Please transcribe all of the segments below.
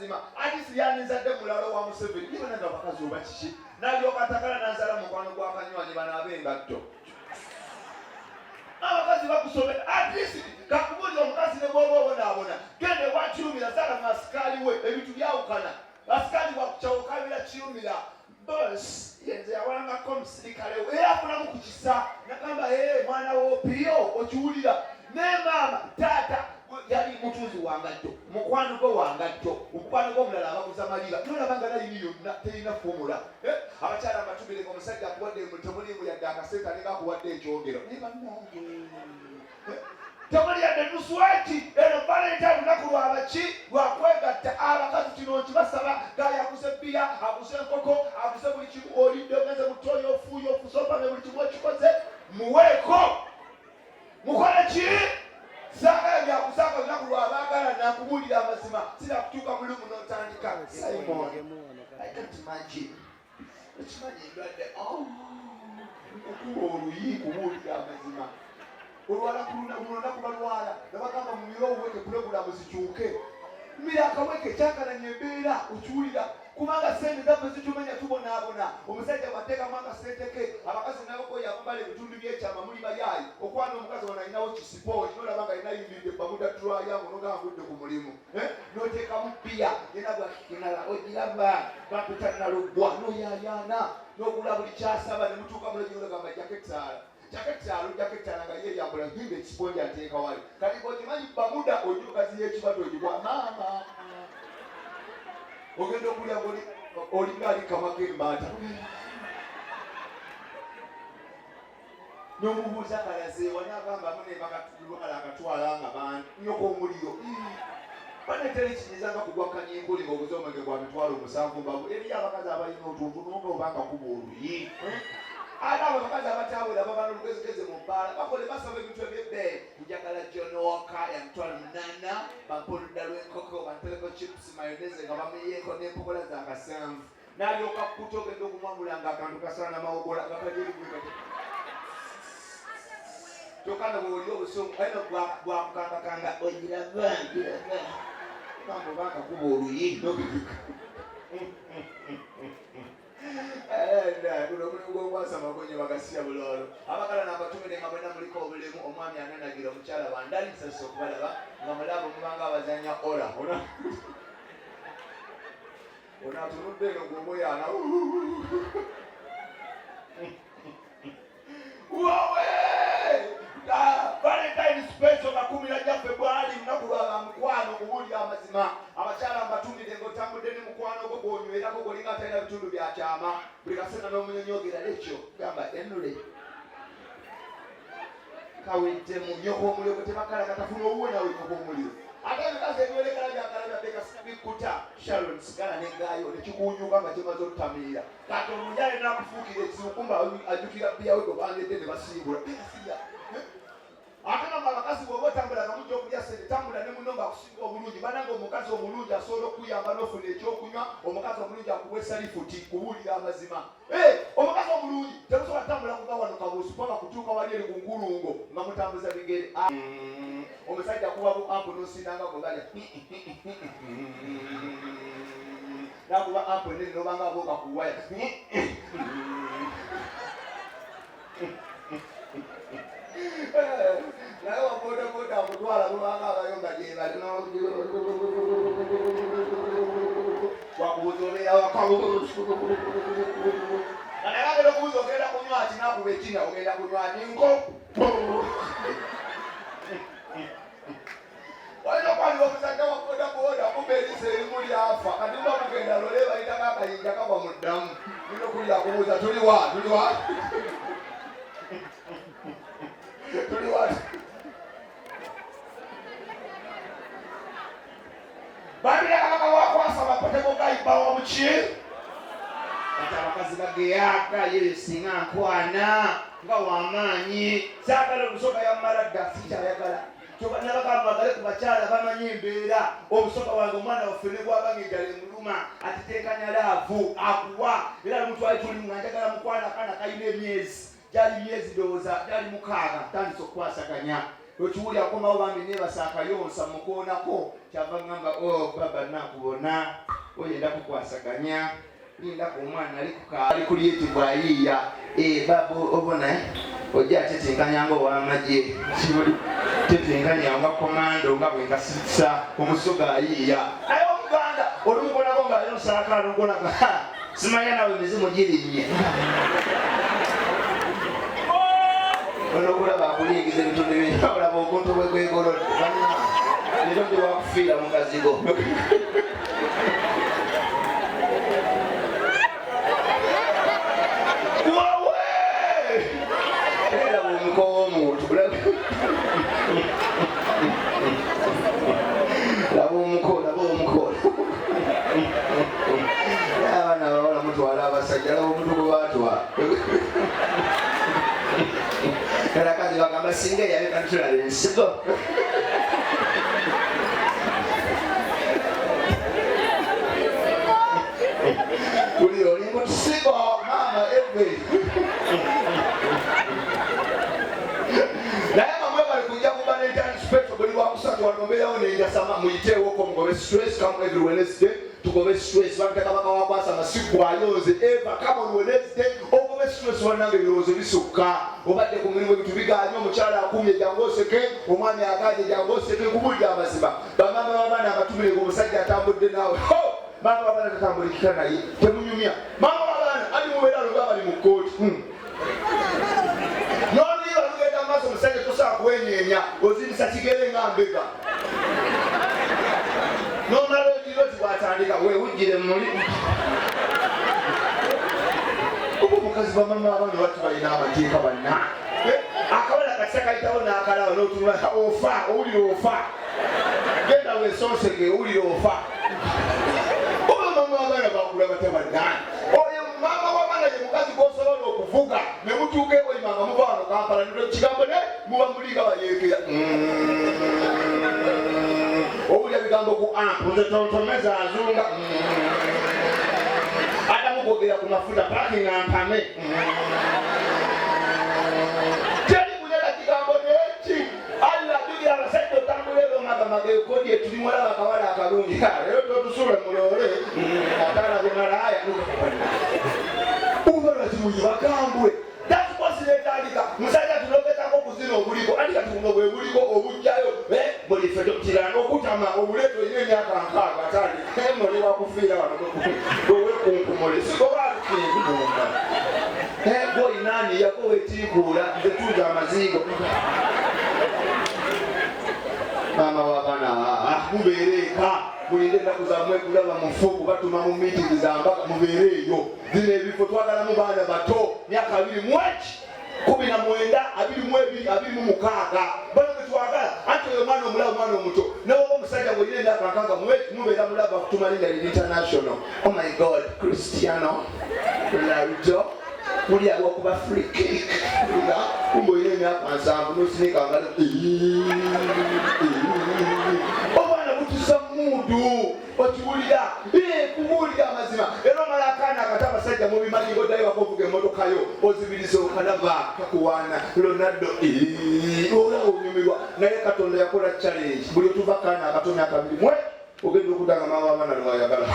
amazima, atisi yanizadde mulalo wa Museveni. Niba nange abakazi oba kiki, nalyoka atakala nanzala mukwano gwa Kanywanyi bano ab'engatto. Abakazi bakusobera. Atisi kakubuulira, omukazi ne bwoba obonaabona, genda ewa Kirumira, zaala mu asikaali we, ebintu byawukana. Asikaali wakukyawukabira Kirumira boss yenze yawangako omusirikale we, era afunamu ku kisa nagamba, ee mwana wopiyo okiwulira. Ne maama taata yali mutunzi wangatto, mukwano gwe wangatto, omukwano gwe omulala abaguza maliba, nolaba nga layini yonna terina formula. Abakyala mbatumire, omusajja akuwadde temulimu yadde akasente, alinga akuwadde ekyogero. Naye bannange, temuli yadde nusweki. Eno Valentine lunaku lwabaki? Lwakwegatta. Abakazi kino nkibasaba, gayaguze bbiya, aguze enkoko, aguze buli kimu, olidde, ogenze mutoyi, ofuuye, ofusopange, buli kimu okikoze, muweeko, mukole ki? Saagala byakusanga lunaku lwabaagala. Nakubuulira amazima, sirakutuuka mulumu n'otandika, "Simon, I can't imagine, okimanyi endwadde." Oh, okuba oluyi, kubuulira amazima, olwala ku lunaku balwala nabagamba mumire obuweke, pulogulamu zikyuke, mira akaweke, kyakalanya embeera, okiwulira? Kubanga sente zaffe zitumenya, tubonaabona. Omusajja bwateekamu akasente ke, abakazi nabakoya abambala ebitundu byekyama, muli bayaayi. Okwana omukazi wano alinawo kisipooti, nolaba nga alina yimiridde bamuda triangle, nogamba ngudde ku mulimu. Noteekamu bbiya yena bwakinala, ogiraba bakuta nalugwa, noyayaana nogula buli kyasaba, nemutuuka mulogamba jaketaala, jaketaala, ojjako ettaala nga yeyambula himba ekisiponja ateeka wali. Kati okimanyi bamuda ojja okaziya ekibatu ogibwa maama, ogenda okulya olinga ali kamwa k'embaata, n'omubuuza kalazeewa, n'agamba munebakatulwala akatwala nga bangi nyoko omuliro. Bane teri kinyiza nga kugwakanya enkuli ng'oguze omwenge gwa 70,000 mbavu. Eriyo abakazi abalina otuntu nonga obanga kuba oluyi. Ate abo abakazi abatawera baba n'olugezigezi mu bbaala, bakole basaba ebintu ebyebbeeyi. Njagala Johnnie Walker ya 80,000, bampe oludda lw'enkoko, bantereko chips, mayonnaise nga bamuyeeko n'empogola za kasanvu. N'alyoka kuta, ogenda okumwamula nga akantu kasaana mawogola nga kali erigwe. Kyokka no bw'oli obusungu eno bwakukangakanga, ogiraba giraba gamba obanga kuba oluyi. Guno omulimu gw'okwasa amagonye bagasiya buloolo. Abagala nabatumire nga mwena muliko obulemu. Omwami ananagira omukyala wandali, nsasise okubalaba nga mulabo, mubanga abazanya ola ono atunudde eno gwomuyaana wowe. Valentine special nga 10 jaffe bwali lunaku lwa mukwano. Okubuulira amazima, abakyala mbatumire, ng'otambudde ne mukwano gwo gwonywerako, gwolinga atalina bitundu bya kyama, buli kaseera n'omunyonyogera ekyo, gamba enule kaweddemu nyoko omuliro gwe tebakala katafuna owuwe nawe nyoko omuliro. Ate ebikazi ebyolekala byagala byadde kasibikkuta Sharon sigala negaayo nekikunyuka nga kimaze otutamiira. Kati omuyale nakufuukira ekizibu, kumba ajjukira bbiyawe gwe bangedde ne basiibula sirya. Ate namwe abakazi, bw'oba otambula nga mujja okulya sente, tambula ne muno ng'akusinga obulungi. Banange, omukazi omulungi asobola okukuyamba n'ofuna ekyokunywa. Omukazi omulungi akuweesa lifuti. Kubuulira amazima, omukazi omulungi temusobola kutambula kuva wano Kabuusu paka kutuuka wali eri ku nkulungo nga mutambuza bigere. Omusajja akuba bu ampu n'osindanga gwe galya, nakuba ampu enene nobanga abooka ku waya. Naye wa bodaboda akutwala mubanga abayomba gyebali, wakubuuza obeera waka, naye agenda okubuuza ogenda kunywa ki, nakuba ekinya ogenda kunywa ninko. Olina okwaliwa omusajja wa bodaboda, kuba eriiso erimu lyafa. Kati muba mugenda lole bayitako akayinja kagwa mu ddamu, nina okulya akubuuza tuliwa, tuliwa, tuliwa. Babira kabaka wakwasa bapotebo gayibawa muki. Kati abakazi bageyaga yeyo singa nkwana nga wamaanyi. Saagala obusoga, yammala dda, sikyayagala. Nabagamba mwagale ku bakyala bamanyi embeera. Obusoga wange, omwana waffe ne bwaba ng'enjala emuluma, atiteekanya love akuwa. Era lumu twali tuli nga njagala mukwana, akaana kalina emyezi, gyali myezi ndowooza gyali 6, tandise okukwasaganya. Okiwuli akomawo bambi neebasa akayonsa mukoonako kyava ngamba o baba nakubona oyenda kukwasaganya lindako omwana ali kukaali creative ayiiya baba obona ojja atetenkanya nga ow'amagye kibuli tetenkanya nga komando nga bwe nkasitisa omusoga ayiiya naye omuganda olumukonako ng'ayonsa akaalo nkonaga simanya nawe emizimu girinnye olwokulaba akulingiza ebitundu byeolaba omuntu bwe gwegolodde banna leero ndi wakufiira mu kazigo. Wawe! Laba omuko w'omuntu. Laba omuko, laba omuko. Abaana abawala mutwala abasajja, laba omuntu gwe batwala. Abakazi bagamba singa eyaleka ntulaba ensigo. Buli oli mu tusigo maama eve. Naye nga mwebale kujja ku Valentine special buli lwakusatu wano mbeerawo nenjasama muyiteewoko mugobe stress come every Wednesday tugobe stress bamita kabaka wakwasama siggwayo nze Eva come on Wednesday ogobe stress bannange ebirowoozo bisukka obadde ku mulimu ebintu bigaanye omukyala akumye jangu oseke omwami agaanye jangu oseke nkubulira amazima bamaama b'abaana abatumire ng'omusajja atambudde naawe ho maama w'abaana tatambulikika naye temunyumya maama w'abaana ali mubeera alonga bali mu kkooti n'oluyiba lugenda mu maaso omusajja tosobola kwenyeenya ozirisa kigere nga mbega n'omala ogira oti bw'atandika weewujjire muli oba omukazi bamama abaana lwaki balina amateeka banna akawala kasita kayitawo n'akalaba n'otunula ofa owulira ofa genda weesonseke owulira ofa oba mama w'abaana bakula batya banna oyo maama w'abaana ye mukazi gw'osobola okuvuga ne mutuuka ewoyima nga muva wano Kampala kigambo ne muba mulinga bayeekera owulira bigambo ku ampu nze tontomeza azunga adamu kwogera ku mafuta parking mpame teri kunyega kigambo neki Allah jjukira abasajja otambula ebomagamaga ekodi etulimu olaba akawala akalungi leero totusule muloole atalabye malaaya oba lwaki muli bakambwe datikosi netandika musajja tunogezako okuzina obuliko anti kati buno bwe buliko obujjayo buli ffe tukiranga okutama obuleeta olina emyaka nkaaga atandika muli wakufiira wano bwewekunkumule sigobalukinkumumba goyinani yago wetiikuula nze tuuza amazigo maama w'abaana mubeere eka mulinde ennaku zammwe kulaba mufu kubatuma mu meeting za mbaga mubeere eyo zino ebifo twagalamu baana bato myaka abiri mweki 19 22 26 bano betwagala anti oyo mwana omulaba omwana omuto newoba omusajja ng'olina emyaka nkaaga mweki mubeera mulaba kutumalinga liri international oh my god Cristiano Ronaldo muli awakuba free kick nga kumbe olina emyaka 70 n'osinika ngalo obwana butusa muudu okiwulira kubuulira amazima era omala akaana akato abasajja mubimanyi ng'oddayo waka ovuga emmotoka yo ozibiriza okalaba kakuwaana Ronaldo olaba onyumirwa naye Katonda yakola challenge buli otuva akaana akato myaka abiri mwe ogenda okudda nga maama w'abaana lwayagala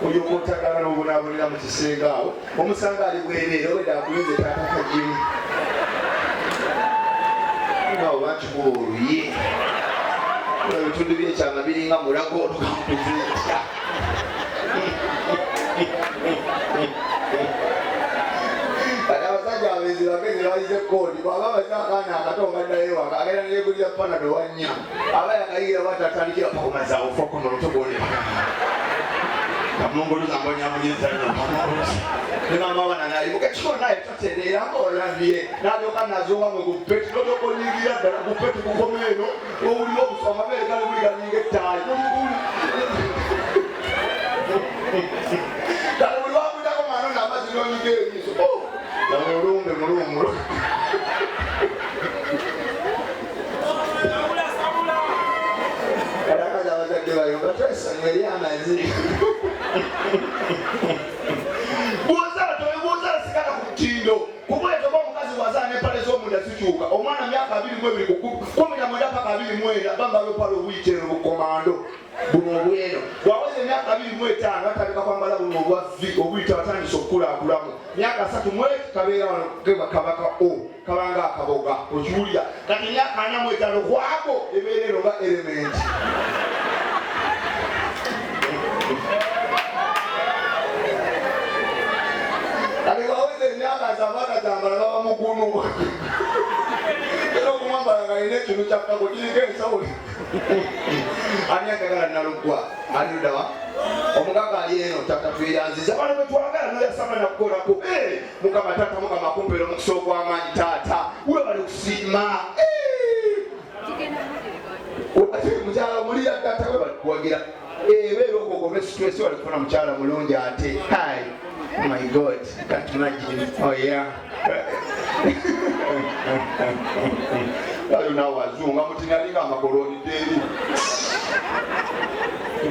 olyoka otagala n'obonaabonera mu kisenge awo omusanga ali bwereere obedda akulinze taata kagimu awo bakikuba oluyi ebitundu byekyama biringa mulago olugakuziita kati abasajja abenzi bagezi bayize koodi bwaba baze akaana akato nga ddayo ewaka agenda neyegulira panado wannya aba yakayigira bwati atandikira pakumaza ofokono olutogole kamunguluza mbonyabunyeza kamunguluza ne maama wana nayibuka kiko naye totereera ng'olabye n'alyoka nazunga mu gupeti n'olyoka onyigira ddala gupeti gukoma eno owulira obusu amabeere gali buli galinga ettaayi kale buli wakuyitako mwana ono amazzi n'onyiga eriiso olumbe mulumulo kalakazi abazadde bayomba twesonyiwa eri amazi bw'ozaala toyobuuzaala sigala ku mutindo kuba oba omukazi bw'azaala n'empale z'omunda zikyuka omwana myaka abiri. 22 ku 19 paka 24 bambala obupale obuyita eno bukomando buno obweno. Bw'aweza emyaka 25 atandika kwambala buno obwa V obuyita batandise okukulakulamu. Myaka 31 kabeera wano keba kabaka O kabanga akaboga okiwulira. Kati emyaka 45 kwago ebeera eno nga element. Kati bw'aweza emyaka 70 atazambala baba mugunu. Era okumwambala nga alina ekintu kya kago kiriko ensawo. Ani ayagala Nalugwa? Ali luddawa? Omugaga ali eno tata tweyanziza bano betwagala noyasama nakukolako. Mukama taata Mukama akumpeera omukisa ogw'amaanyi taata webale kusiima. Mukyala mulira taata webale kuwagira. Ebeera okwo ogobe stress wali kufuna mukyala mulungi ate. Hi. Oh my God, can't imagine. Oh yeah. Ayo nawe azunga muti nalinga amakoloni eri.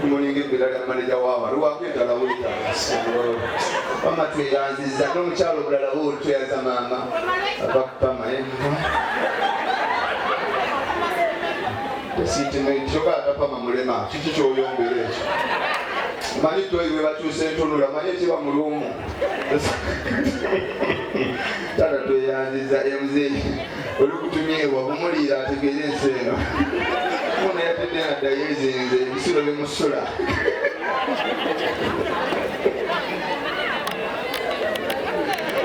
Tumulinga ebbera lya maneja w'abantu lwako endala weetala. Mama tweyanziza n'omukyalo omulala wo tweyanza maama. Ava kupama Sentiment kyokka atapama mulema kiki kyoyombera ekyo manyi toyi bwe bakyusa entunula manyi ekiba mu luumu taata tweyanziza mz olikutumyewa bumuliira ategeere ensi eno muno yatedde nga dda yeezinze ebisulo bimusula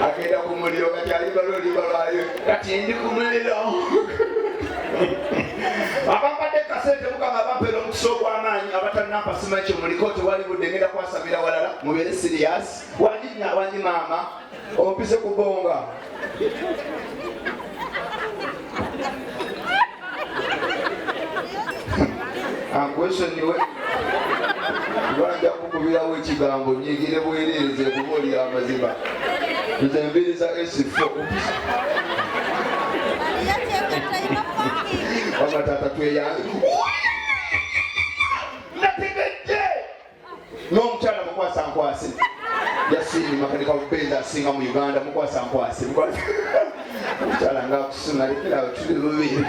agenda ku muliro kati alimba lwolimba lwayo kati ndi ku muliro abampadde kasente mukama abampeera omukisa ogw'amaanyi abatannampa simanyi kye muliko tewali budde ngenda kwasamira walala mubeere siriyasi wangi wangi maama ompise ku bonga ankwesonyiwe kuba nja kukubirawo ekigambo nyigire bwereere nze kubuulira amazima nze mbiriza S4 wama taata tweyanze nategedde n'omukyala mukwasa nkwase yasiini makanika bubenzi asinga mu Uganda mukwasa nkwase omukyala nga akusuna lekera tuli bubi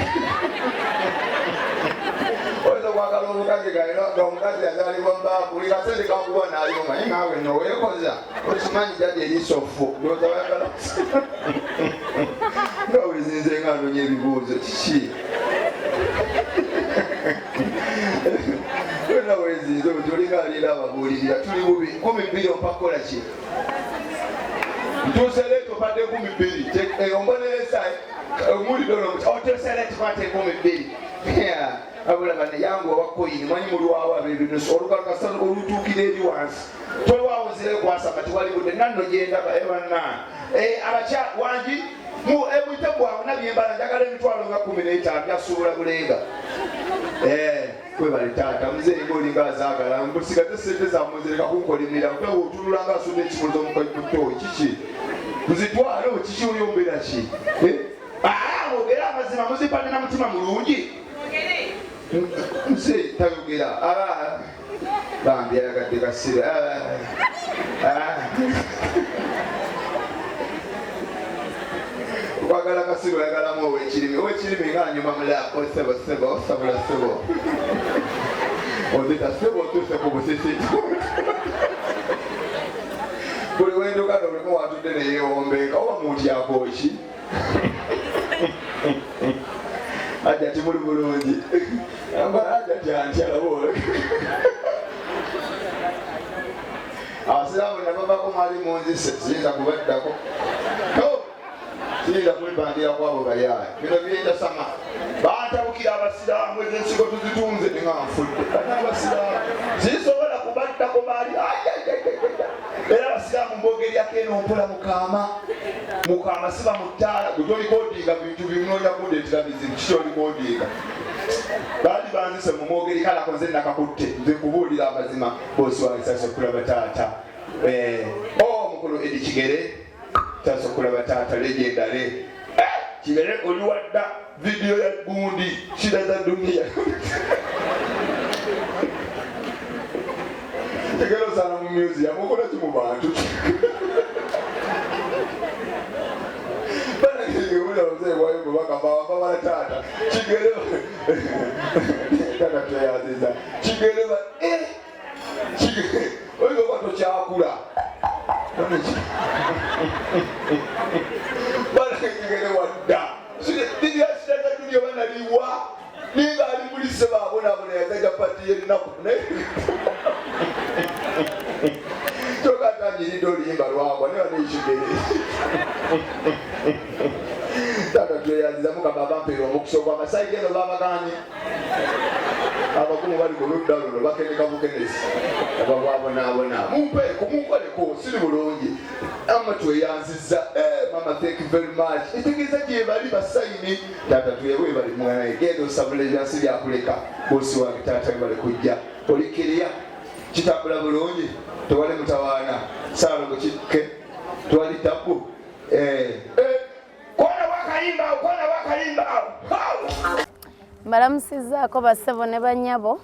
oyinza okwagala omukazi nga omukazi yazaalibwa mbaakuli kasente kakuwa n'ayoma naye naawe no weekoza okimanyi jjajja eriiso ffu ndowooza bayagala nga wezinze nga anonya ebibuuzo kiki wena wezinze oti olinga aliera ababuulirira tuli bubi 12 ompa kukola ki ntuuse leeta opadde 12 ombonereza omulidde ono otuuse leeta kwata 12 abula bane yangu owa koyini manyi mulwawo abebinusu olukalukasa olutuukira eri wansi tolwawo nzire kwasama tewali budde nanno gyendaba ebanna abakya wangi ebuyite bwawe nabyembala njagala emitwalo nga 15 byasuubula bulenga kwebale taata muzeeyi ng'olinga azaagala mbusigaze sente zammwe nzireka kunkolimira mpe otunula nga asudde ekimuluzo mukaikutoyi kiki nzitwale kiki oyombera ki mwogere amazima muzimpadde na mutima mulungi nze tayogera bambi ayagadde kasira okwagala kasiru oyagalamu owekirimi owekirimi nga anyuma mulako sebo sebo sabula sebo onzita sebo otuuse ku busisi buli wendukano bulimu watudde neyewombeeka oba muntyako ki ajja timuli bulungi ajja tyantya laba abasiraamu nabavako mwali munzise siyinza kubaddako siyinza kwepandira kwabo bayaaye bino byenjasama bantabukira abasiraamu ezo ensigo tuzitunze nga nfudde bana abasiraamu sisobola kubaddako baali era abasiraamu mbogeryako eno mpola mukaama mukaama siba mu ttaala gwe tolikodinga bintu bimunoonya kundeetera bizibu kiki olikodinga baali banzise mu mwogeri kale ako nze nakakutte nze nkubuulira amazima boosi wange sasa okulaba taata omukulu Edi Kigere sasa okulaba taata legendary Kigere oli wadda vidiyo ya gundi shida za dunia Kigere osaana mu museum okola ki mu bantu Lwakamba wambawala taata kigere taata tweyanziza kigere ba eh kigere oyinza okuba tokyakula bana kigere wadda siriyasiraga duniya oba naliwa ninga ali muli sebaabonabona yazanya pati yennaku naye kyoka atanyiridde oluyimba lwagwa naye banekigere taata tweyanziza mukama abampeera omukisa ogwamasayi geno babaganye abakumu bali ku ludda luno bakeneka bukenesi ababwabonaabona mumpeeko munkoleko siri bulungi ama tweyanziza eh, mama thank you very much etegeeza gyebali basayini taata twewebali mwana genda osabula ebyansi byakuleka bosi wange taata webale kujja olikiriya kitambula bulungi tewali mutawaana saalongo kikke tewali tabu eh, eh. Mbalamusizzaako bassebo ne bannyabo.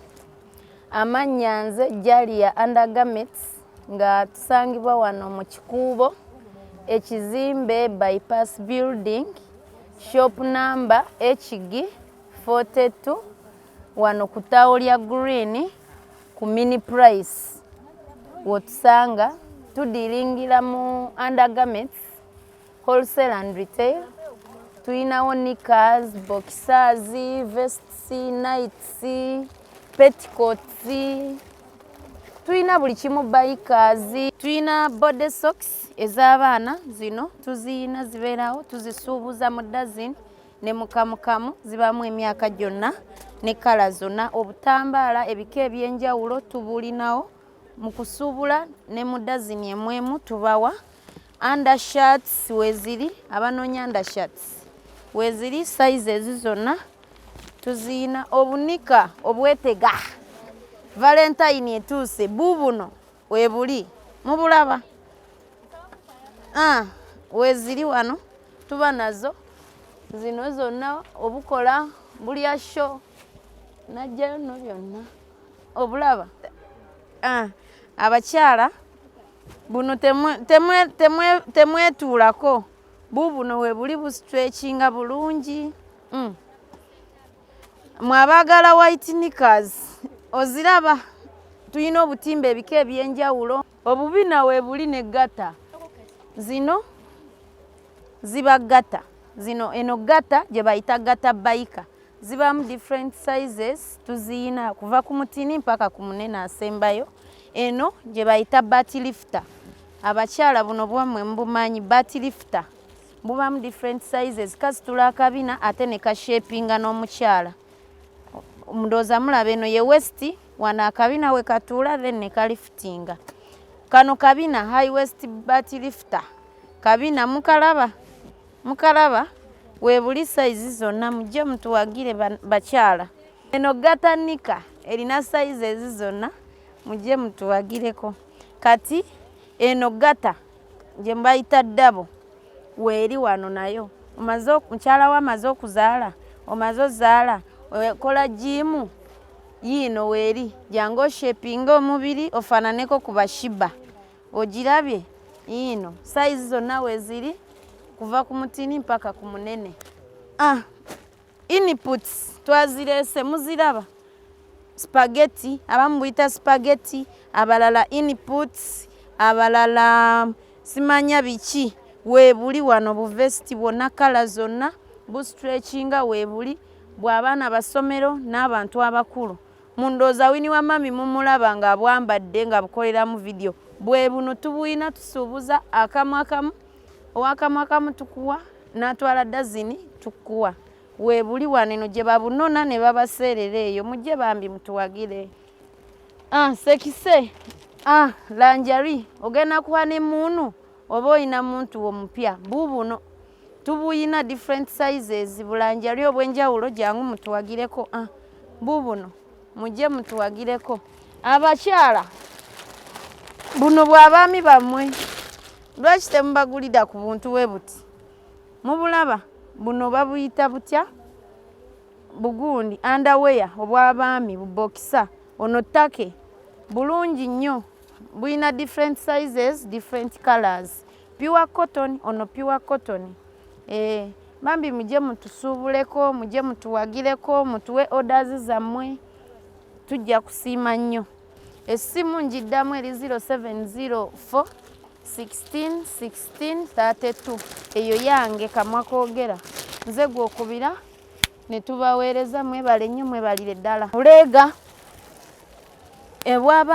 Amannya nze Jalia Undergarments nga tusangibwa wano mu Kikuubo, ekizimbe Bypass Building, shop number HG 42 wano ku ttaawo lya Green ku Mini Price w'otusanga. Tudiiringira mu undergarments wholesale and retail. Tulinawo knickers, boxers, vests, nights, petticoats, tulina buli kimu, bikers, tulina body socks ez'abaana zino tuziyina zibeerawo tuzisuubuza mu dozen ne mukamukamu zibaamu emyaka gyonna ne kala zonna. Obutambaala ebika ebyenjawulo tubulinawo mu kusuubula ne mu dazini emu tubawa. Undershirts weeziri, abanoonya undershirts weeziri, sizes zonna tuziyina. Obunika obwetega Valentine etuuse buubuno weebuli mubulaba. Ah, weeziri wano tuba nazo zino zonna obukola bulya sho najjayo nno byonna obulaba. Ah, abakyala buno temwetuulako buubuno weebuli bustretchinga bulungi. Mwe abaagala white knickers oziraba, tulina obutimba ebika ebyenjawulo, obubina weebuli ne garter zino ziba garter zino, eno garter gye bayita garter biker zibamu different sizes tuziyina kuva ku mutini mpaka ku munene asembayo. Eno gye bayita butt lifter, abakyala buno bwammwe mubumanyi. Butt lifter bubamu different sizes, kasitula akabina ate ne kashapinga n'omukyala. Ndowooza mulaba eno ye waist, wano akabina we katuula then ne kaliftinga. Kano kabina high waist butt lifter kabina mukalaba mukalaba weebuli size zonna, mujje mutuwagire bakyala. Eno garter knicker erina sizes zonna, mujje mutuwagireko. Kati eno garter gye mbayita double weeri wano nayo. Omaze mukyala we amaze okuzaala, omaze ozaala, okola gym, yiino weeri, jangu oshapinge omubiri ofaananeko ku bashiba. Ogirabye yiino size zonna weeziri kuva ku mutini mpaka ku munene. Ah, inputs twazireese muziraba, spaghetti abamu buyita spaghetti, abalala inputs, abalala simanya biki. Weebuli wano buvesiti bwonna kala zonna bustretchinga weebuli bw'abaana basomero n'abantu abakulu. Mundooza Winnie wa mami mumulaba ng'abwambadde nga bukoleramu vidiyo. Bwe buno tubuyina tusuubuza akamu akamu, owakamu akamu tukuwa n'atwala dazini tukuwa. Weebuli wano eno gye babunona ne babaseerera eyo, mujje bambi mutuwagire. Ah, sekise ah, lingerie ogenda kuwa ne muunu oba oyina muntu omupya, buubuno tubuyina different sizes, bulingerie obw'enjawulo, jangu mutuwagireko. Ah, buubuno mujje mutuwagireko. Abakyala buno bw'abaami bammwe, lwaki temubagulira ku buntu bwe buti? Mubulaba buno babuyita butya? Bugundi underwear obw'abaami buboxer, ono take bulungi nnyo, buyina different sizes, different colors, pure cotton, ono pure cotton. Eh, Bambi mujje mutusuubuleko, mujje mutuwagireko, mutuwe orders zammwe, tujja kusiima nnyo. Essimu njiddamu eri 0704 16 16 32, eyo yange kamwa koogera, nze gwokubira ne tubaweereza. Mwebale nnyo, mwebalire ddala. Buleega ebwaba.